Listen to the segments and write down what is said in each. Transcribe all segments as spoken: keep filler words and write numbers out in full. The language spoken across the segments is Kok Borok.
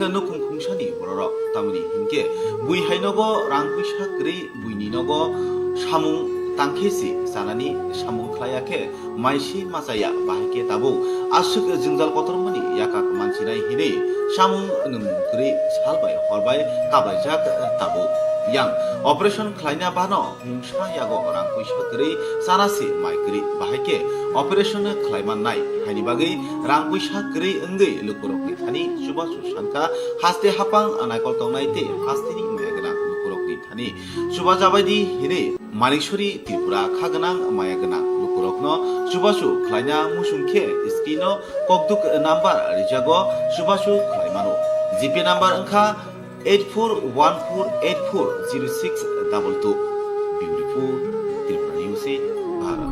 Nukhung khungsani bororok, tamoni hinkhe bui hai nogo rang puisa kwrwi buini nogo samung tangkhe si chanani samung khlaiya khe maisi machaya, bahai khe tabuk aswk jwngjal kotormani yakak manchinai hinwi samung nwngmung kwrwi sal bai hor bai kabaijak tabuk. Yang operation khlaina bano mungsa yago rang puisa kwrwi chana se mai kwrwi, bahai khe operation khlai mannai, haini bagwi rang puisa kwrwi wngwi lukurokni thani chubachu sankha, haste hapang naikol tongnai tei hasteni maya gwnang lukurokni thani chubajabaidi hinwi Maniksori Tripura kha gwnang maya gwnang lukurokno chubachu khlaina muchung khe screen o kokduk number rijago, chubachu khlai mano. G P number wngkha eight four one four eight four zero six double two. Beautiful Tripura News, Bharat.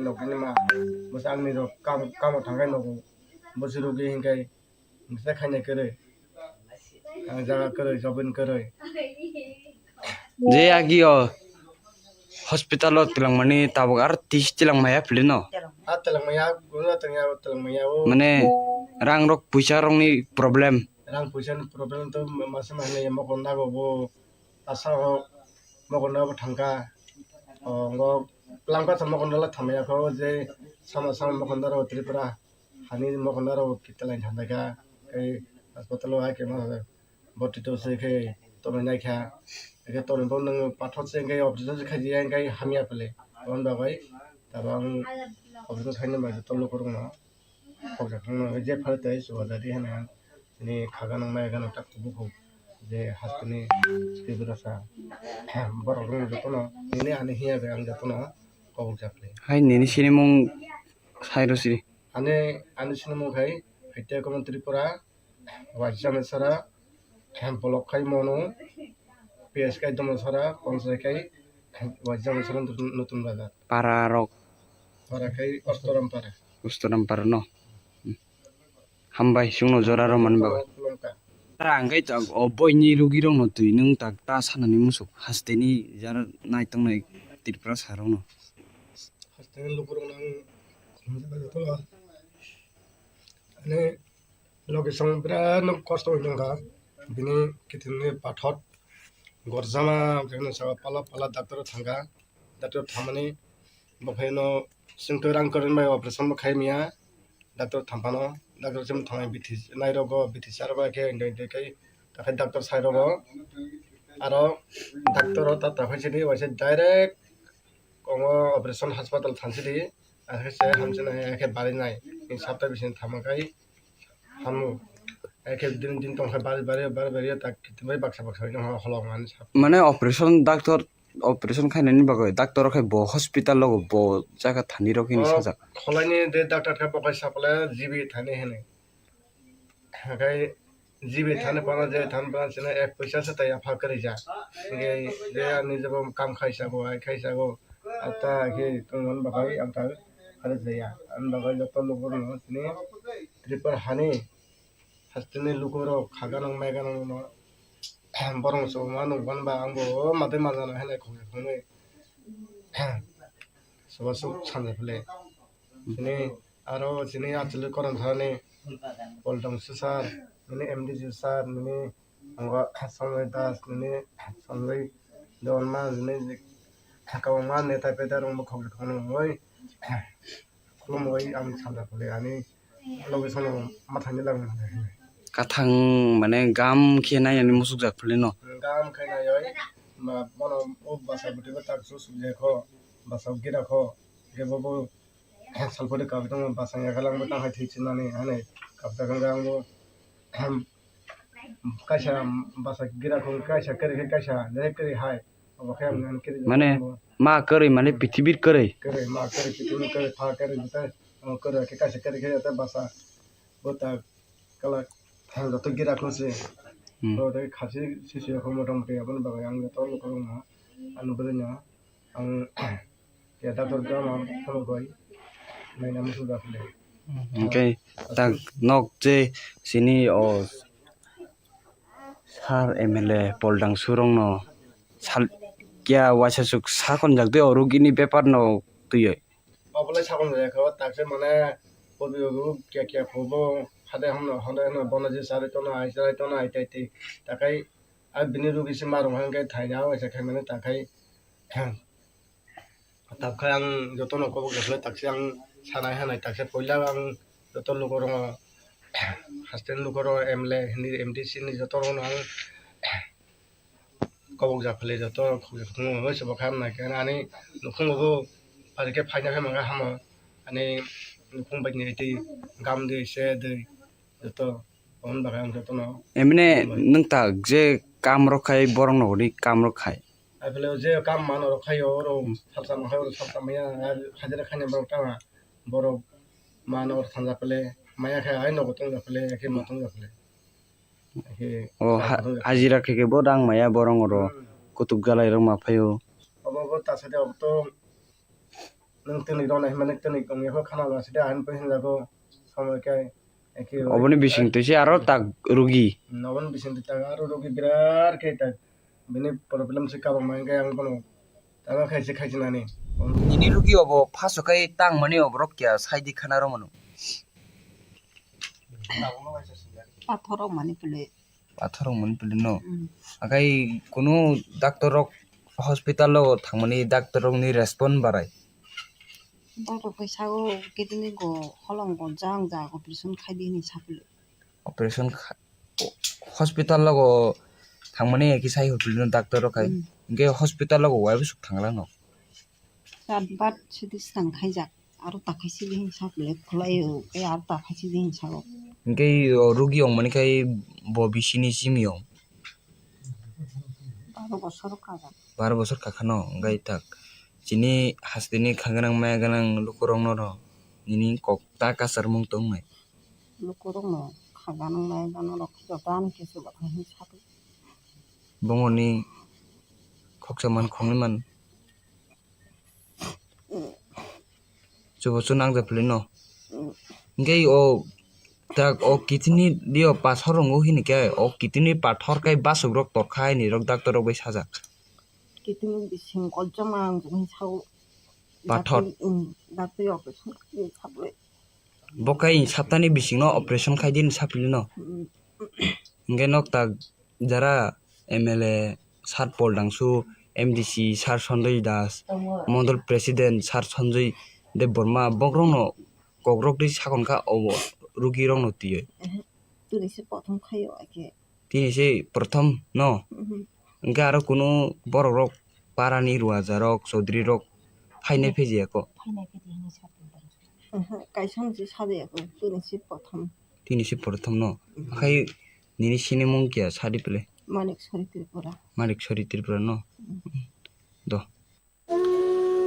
Nokni ma, bwsa angni rok kam, kamo thangkhe nogo. Bwswk rwgwi hinkhe bwsa khaina kwrwi. Ang jaga kwrwi, jobin kwrwi. Je agi o hospital o twlangmani tabuk aro tis twlangmaya pili no? A twlangmaya, guna twlangya, twlangmaya o. Mane rang rok puisa rokni problem. Rang puisa ni problem to masa mane mokon nago bo asa o mokon nago thangka. O ngo plangka sa mokon dala thamaya ko je sama sama mokon daro Tripura. Hani mokon daro kitalai thamaka. Ei hospital o ai ke ma Boti to se khe tonwi nai kha. Khe tonwi bo nwng pathor se khe operation se khai ya khe hamya pele. Aboni bagwi tabang operation khaina bagwi joto lukurokno kok jak thangno je phar tei chubajaidi hwnwi ang chini kha gana maya gana tak kubukhuk je hasteni twibrasa borok rok jotono nini ani hiya bai ang jotono kok jak pele. Hai nini sinimung sai rw sidi. Ani ani sinimung khai Haitya Komon Tripura. Waisa Mesara, Block khai Monu, P S khai Domosara, Ponchai khai Waisa Mesara Nutun, Nutun Bazar. Para rok. Para khai Ostoram Para. Ostoram Para no. Hmm. Hambai, chwngno jora rw mani bagwi. Khulumkha. Tara ang khai tak o boini rugi rokno twi nwng tak ta sanani musuk hasteni jar nai tongnai Tripura sa rokno. Hasteni lukurokno ang khumjak jotono. Ani Location birat no kosto wngkha, bini kiting ni pathor gorjama, saka pala pala doctor thangkha, doctor thangmani bo khe no chwngtwi rang kwrwini bai operation bo khai maya, doctor thangphano, doctor chwng thangmani bithi nai rogo, bithi cha rogo, khe hwnkhe hwnkhe khe, khe doctor sai rogo, aro doctor o ta ta phai sidi waisa direct kongo operation hospital thansidi, akhe se hamsinai, akhe barinai, ni sapta bising thangma khai hamu, akhe din din tongkha bari bari bari bari tak kitimai baksa baksa wngkha holong ani sap. Mane operation doctor, operation khainani bagwi doctor khai bo hospital logo bo jaga thani rok hini sajak. Kholaini de doctor khe bo khai sapale G B thani hini. Hakai G B thani pano je thani pano sina ek puisa se tai apha kwrwi ja. Nge je ani jebo kam khaisa go, ai khaisa go. Ata khe tongmani bagwi ang ta kharwi jaya. Ani bagwi joto lukurokno sini Tripura hani hasteni lukurok khaganang maiganang no borong chuma nukban ba ang bo o matwi manjana hinwi khokhe khonwi soba suk sanja phile. Sini aro chini achili koron thani Poltong sir, nini M D C sir, nini wngo Sanjay Das, nini Sanjay Debbarma, nini kwbangma neta peta rok bwkhak rok phano wngwi khulumwi ang sanja phale ani loge sono mathangwi lang. Kathang mane gam khe nai ani musuk jak phale no. Gam khe nai oi, ma bono o basa bwtwi bo tak su suk je kho, basa gira kho, je bo bo Salpori kabi tongo, bwsang yakalang bo tang hai thwi chinani, hani kabjak wngkha ang bo. Kaisa bwsa gira kho, kaisa kwrwi khe kaisa, je kwrwi hai. Obo khe ang, ang kiri Mane, ma kwrwi mane pithibir kwrwi. Kwrwi, ma kwrwi, pithibir kwrwi, pha kwrwi, bwtha, omo kwrwi khe kaisa kwrwi khe ta basa. Bo ta kala thang joto gira khon se. Hmm. Bo ta khasi sisi kho motamoti aboni bagwi ang joto lukurokno ano bwrwino ang ya doctor jama phone bai naina muchung da phone. Hwnkhe tak nok je sini o Sir M L A Pol Dangsu rokno sal kiya waisa suk sakon jak de o rugini bepar no twiwi. Obolai sakon jak o takse mane pobi ogo kiya kiya phobo hade hamno hade hamno bono je sarai tono ai sarai tono ai tai tai takai a bini rugi se marung hangke thaina waisa khaimani takai. Tabkhe ang jotono kobok japhle taksa ang sanai hanai taksa puila ang joto lukurokno haste lukurok M L A hwnwi M D C ni joto rokno ang kobok japhle joto khukjak thungo hwnwi se bo kha nai khe ani nukhungo bo pari khe phaina khe mangkha hamo ani nukhung bai ni twi gam de se de joto oboni bagwi ang jotono Emne nwng tak je kam rok khai borok no hwnwi kam rok khai. Aphele je kam mano rok khayo oro Hmm. Salsa mangkha oro salsa maya hajira khanya borok tama borok mano oro thanja pele maya khe ai nogo tong japele khe ma tong japele. Khe O ha- hajira khe khe bo rang maya borok oro Hmm. kutuk galai rok ma phaio. Obo bo ta sade obo to nwng tini rok nai hwnba nwng tini kong yakho khana ba sade ahin pui hin jago somo khe. Oboni bising twi se aro tak rugi. Oboni bising twi tak aro rugi birat khe tak. Bini problem se kabangma hwnkhe ang bono tamo khaise khaisinani. Nini rugi obo phaso khai tangmani oborok kya saidi khana romano. Pathorok mani pili. Pathorok mani pili no. Mm. Akai kunu doctor rok hospital o thangmani doctor rok ni respond barai. Doctor kai sago kidney go holong go jang ja operation khai di hinwi sapili. Operation kha- hospital logo thangmani hai khe sai hospital no doctor rok hai. Hmm. Hingke hospital logo waibo suk thangla no. Chat bat sidi swkang khaijak. Aro takhai sidi hinwi sak le khwlai o, tei aro takhai sidi hinwi sago. Hingke o rugi ongmani khai bo bisini simi ong. Baro bosor kajak. Baro bosor kakhano, hingke tak. Chini hasteni kha gwnang maya gwnang lukurokno ro nini kok ta kasarmung tongnai. Lukurokno kha gwnang maya gwnang rok joto ani kesu bo thang hinwi sago. Bongoni khoksa man khongni man. Chubachu nangjak pili no. Hingke o tak o kitini dio pathor rongo hini khe o kitini pathor kai basuk rok torkha hini rok doctor rok bai sajak. Kitini bising koljama ang jani sao. Pathor. Dakti, um, dakti operation khaye saple. Bo kai saptani bisingno operation khai din sapili no. Mm. Hingke nok tak jara M L A Sir Pol Dangsu, M D C Sir Sanjay Das, Mondol President Sir Sanjay Debbarma, bokrokno kokrok twi sakon kha obo rugirokno twiwi. Ehe, tini se prothom khaio ake. Tini se prothom no? Mhm. Hingke aro kunu borokrok parani ruajarok, chaudhuryrok phainai phaijaiyako? Phainai phaijaiyani Sir Pol Dangsu. Ehe, kaisa ni se sajayako, tini se prothom. Tini se prothom no? Mhm. Akhai nini sinimung kya sadi pele? Manik Sori Tripura. Manik Sori Tripura no? Mm. Do.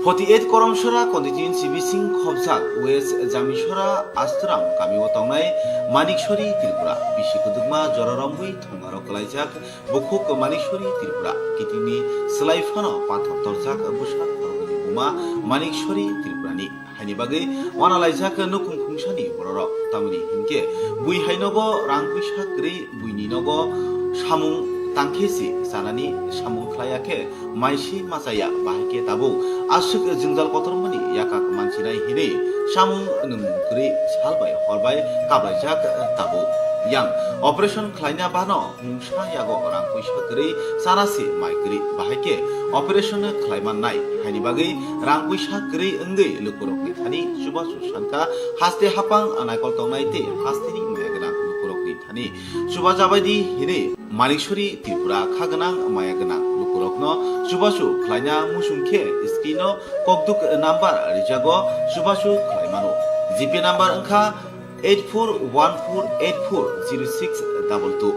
Forty-eight Koromsora constituency bising khobjak West Jamisora Astram kamio tongnai Manik Sori Tripura bisi kudukma jora rombui thongarok kwlaijak bukhuk Manik Sori Tripura kitini swlai phano pathor torjak bwsa khoroknwi buma Manik Sori Tripurani. Haini bagwi wanalaijak nukhung khungsani bororok. Tamoni hinkhe bui hainogo rang puisa kwrwi, buini nogo samung tangkhe se chanani samung khlaiya khe maisi machaya, bahai khe tabuk aswk jwngjal kotormani yakak manchinai hinwi samung nwngmung kwrwi salbai horbai kaplaijak tabuk. Yang operation khlaina bahno mungsa yago rang puisa kwrwi, chana se mai kwrwi, bahai khe operation khlai mannai. Haini bagwi rang puisa kwrwi wngwi lukurokni thani chubachu sankha, haste hapang naikol tongnai tei hasteni maya gwnang lukurokni thani chubajabaidi hinwi Manik Sori Tripura kha gwnang maya gwnang lukurokno chubachu khlaina muchung khe screen o kokduk number rijago, chubachu khlai mano. G P number wngkha eight four one four eight four zero six double two.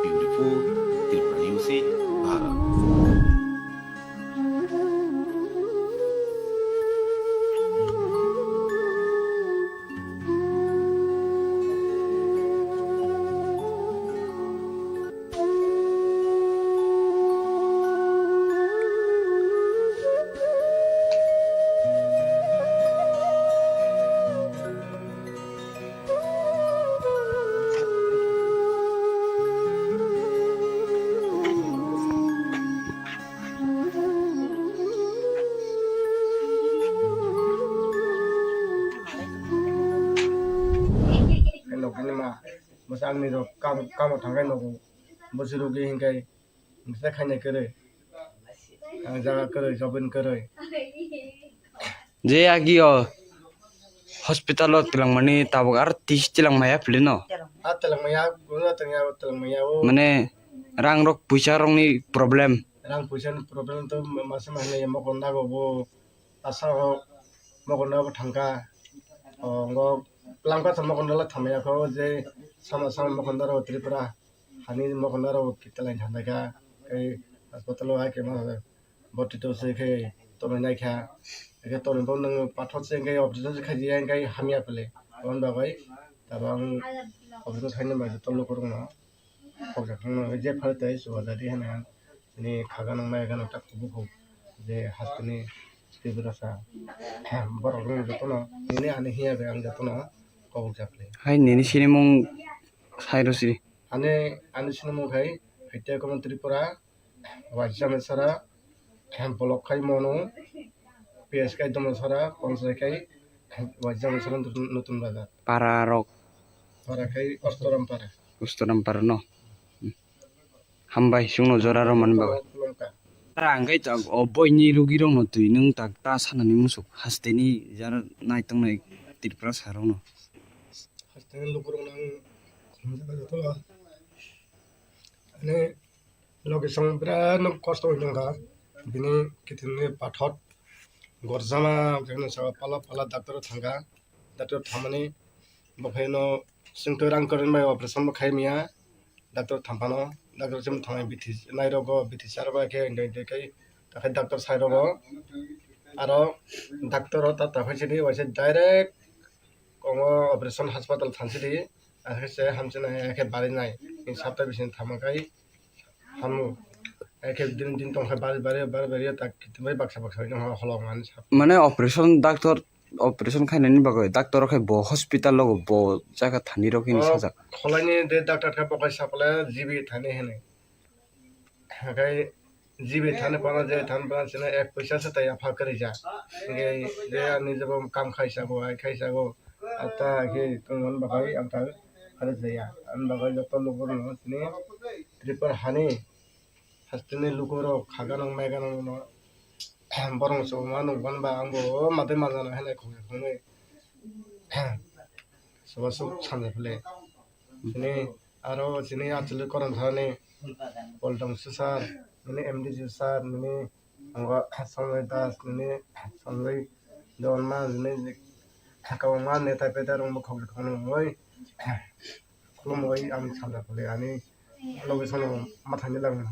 Beautiful Tripura News, Bharat. Bwsa ang nijok kam, kamo thangkhe nogo. Bwswk rwgwi hinkhai bwsa khaina kwrwi. Ang jaga kwrwi, job in kwrwi. Je agi o hospital o twlangmani tabuk aro tis twlangmaya philino. A twlangmaya, guna twlangmaya, twlangmaya o. Mane rang rok puisa rokni problem. Rang puisa ni problem to masa masa ya mokon dago bo. Asa o mokon dago thangka. O ngo plangka sa mokon dala thamaya ko je sama sama mokon daro Tripura. Hani mokon daro kita lain thamaka. Kai hospital o ai ke ma boti to se khe tonwi naikha. Khe tonwi bo nwng pathor se khe operation se khaidi ya khe hamya pele. Aboni bagwi tabang operation khaina bagwi tolo kwrwngno khokjak thangno je phai tei chubajaidi hwnwi ang chini kha gana maya gana tak kubukhuk je hasteni Tiprasa borok rok jotono nini ani hiya bai ang jotono kobok jak le. Hai nini sinimung sai rw si. Ani, ani sinimung khai Haitya Kaman Tripura. Waisa Mesara, block khai Monu, P S khai Domasara, Ponchai khai Waisa Mesara Nutun, Nutun Bazar. Para rok. Para khai Ostoram Para. Ostoram Para no. Hmm. Hambai, chwngno jora rw mani bagwi. Khulumkha. Tara ang khai tak o boini rugi rokno twi nwng tak ta sanani musuk hasteni jara nai tongnai Tripura sarokno. Hasteni lukurokno ang khumjak jotono. Ani Logi song birat no kosto wngkha bini kiting ni pathor gorjama khe no saka pala pala doctor o thangkha, doctor thamani bo khe no chwng twi rang kwrwng bai operation bo khai maya doctor thamphano doctor chwng thamai bithi nai rogo bithi char bai khe hwnkhe hwnkhe khai ta khe doctor sai rogo aro doctor o ta ta phai sidi waisa direct kongo operation hospital thansi di. Akhe se hamchwnai, akhe barinai. Ni sapta bising thamang kai hamu. Akhe din din tong khai bari bari bari bari tak kitimai baksa baksa no holong ani sap. Mane operation doctor, operation khainani bagwi doctor khai bo hospital logo bo jaga thani rok hini Oh, sajak. Kholaini de doctor khe bokai sapale G B thani hini. Hakai G B thani pana je thani pana chini ek poisa se tai apha kwrwi ja. Nge je ani jabo kam khaisa go, ai khaisa go. Ata khe tongmani bagwi ang ta kharwi jaya. Ani bagwi joto lukurokno chini Tripura hani hasteni lukurok khaganang maiganang no borong chuma nukban ba ang bo matwi manjana hinwi khokjak thangwi. Soba sok sanja phile. Chini aro chini achili koron thani Poltong sir, nini M D C sir, nini Ango Sanjay Das, nini Sanjay Debbarma, nini kwbangma neta peta rok bo khok khok nungwi khulumwi ang sanja phale ani logi sono mathani lang.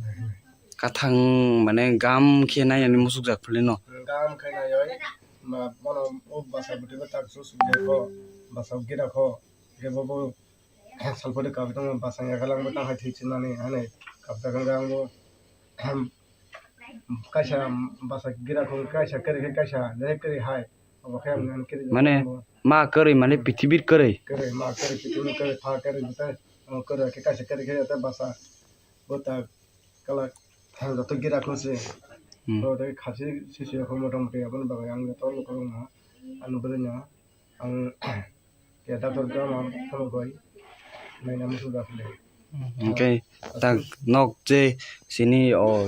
Kathang mane gam khe nai ani musuk jak phale no. Gam khe nai oi ma bono o basa bwtwi bo tak su su khe kho basa gira kho khe bo bo salpadi kabi tong basa ya galang bo tang hai thwi chinani hani kabjak ang bo. Kaisa basa gira kho kaisa kwrwi khe kaisa direct kwrwi hai. Obo khe ang nang kwrwi mane ma kwrwi mane pithibir kwrwi. Kwrwi ma kwrwi pithibir kwrwi pha kwrwi bwtwi kwrwi khe kaisa kwrwi khe ta basa bwta kala joto gira kho se. Hmm. Bo de khasi sisi kho motamoti aboni bagwi ang joto lukurokno ano bwrwino ang ya doctor khe ama phunukgwi naina muchung jak le. Hwnkhe tak nok je sini o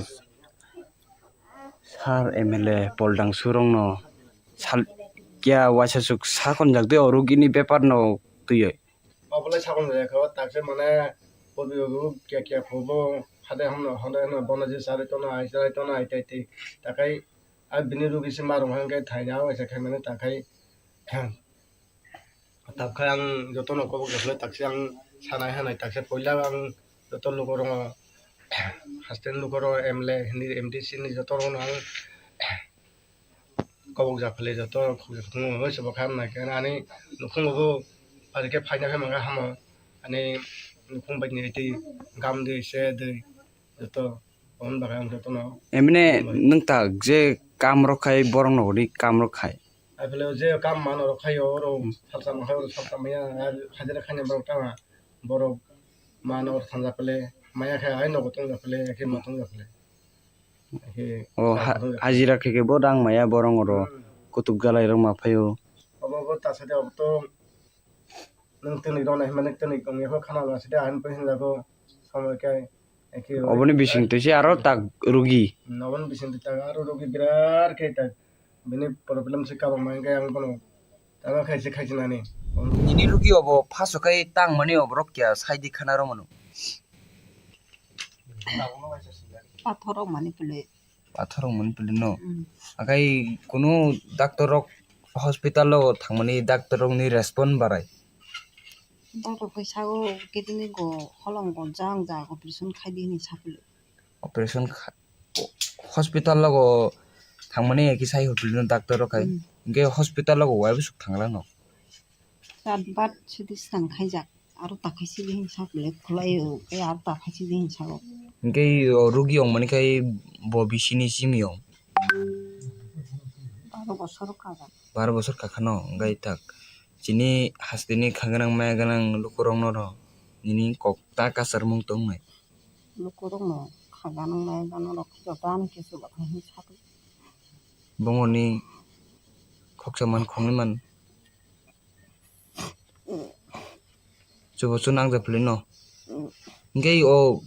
sir M L A Poltong surokno sal kiya waisa suk sakon jak de o rugini bepar no twiwi. Obolai sakon jak kho tak se mane pobi obo kiya kiya kho bo hade hamno hade hamno bono je sari tono ai sari tono ai tai tai takai a bini rugi se marung hwnkhe thaina waisa khaimani takai. Tabkhe ang jotono kobok jotono takse ang sanai hanai takse poila ang joto lukorokno hasteni lukorok M L A hindi M D C ni jotorokno ang kobok japhali joto khukjak thangwi se bo kha nai khe ani nukhungo bo phaikhe phaina khe mangkha hamo ani nukhung bai ni twi gam de se de joto. Aboni bagwi ang jotono emne nwng tak je kam rok khai borok no ri kam rok khai. Ai phela je kam mano rok khai oro salsa ma khai oro salsa maya hajira khaina borok tama borok mano oro thanja phele maya khai ai nogo tongja phele khe ma tongja phele. Khe O ha- hajira khe khe bo rang maya borok oro kutuk galai rok ma phaio. Obo bo ta sade obo to nwng tini rona himani tini kongya kho khana lasi de ahin poi hinjago somoi khe eke Oboni bising twi se aro tak rugi. Hmm, oboni bising twi tak aro rugi birar khe tak bini problem se kabang ma hingke ang bono tama khaise khaise nani. Nini rugi obo phaso khai tang mani oborok kya saidi khana romano. Pathor rok mani pili. Pathor rok mani pili no. Mm. Akai kunu doctor rok hospital o thangmani doctor rok ni respond barai. Doctor kai sago kidney go holong go jang ja operation khai di hinwi sapili. Operation kha-, hospital logo thangmani hai khe sai hotel no doctor rok hai. Hmm. Hinkhe hospital logo wai bwswk thangla no. Chat bat C T scan khaijak. Aro ta khaisi di hinwi sak le khwlai o, tei aro ta khaisi di hinwi sago. Hinkhe o rugi ongmani khai bo bisini simi ong. Baro bosor kha jak. Baro bosor kha khano, hinkhe tak. Chini hasteni kha gwnang maya gwnang lukurokno rw nini kok ta kasarmung tongnai. Lukurokno kha gwnang maya gwnang rok joto ani kesu bo thangwi sago. Bongoni khoksa man khongni man. Chubo chu nangjak philai no. Hinkhe o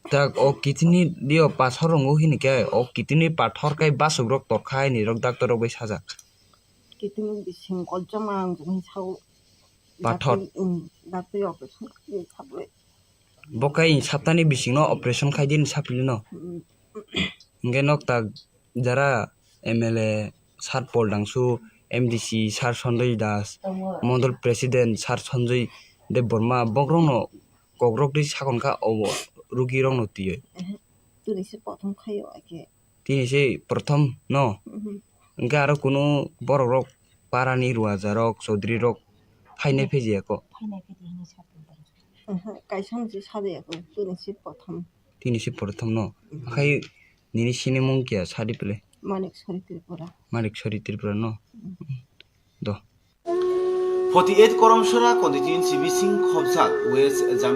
tak o kidney dio pathor wngo hinkhe o kidney pathor khai basukrok torkha hinwi rok doctor rok bai sajak. Kidney bising kochoma ang jani sao. Pathor. Dakti, um, dakti operation khe sabai. Bo khai saptani bisingno operation khai di hinwi sapili no. Mm. Hinkhe nok tak jara M L A sir Paul Dangsu, M D C sir Sanjay Das, Mondol President sir Sanjay Debbarma, bokrokno kokrok twi sakon kha obo rugirokno twiwi. Ehe, tini se prothom khaio ake. Tini se prothom no? Mhm. Hinkhe aro kunu borokrok parani ruajarok, chaudhuryrok phainai phaijaiyako? Phainai phaijaiyani satung tong. Ehe, kaisa no se sajayako, tini se prothom. Tini se prothom no? Mhm. Akhai nini sinimung kya sadi pele? Manik Sori Tripura. Manik Sori Tripura no? Mhm. Do. Forty-eight Koromsora constituency bising khobjak West Jamir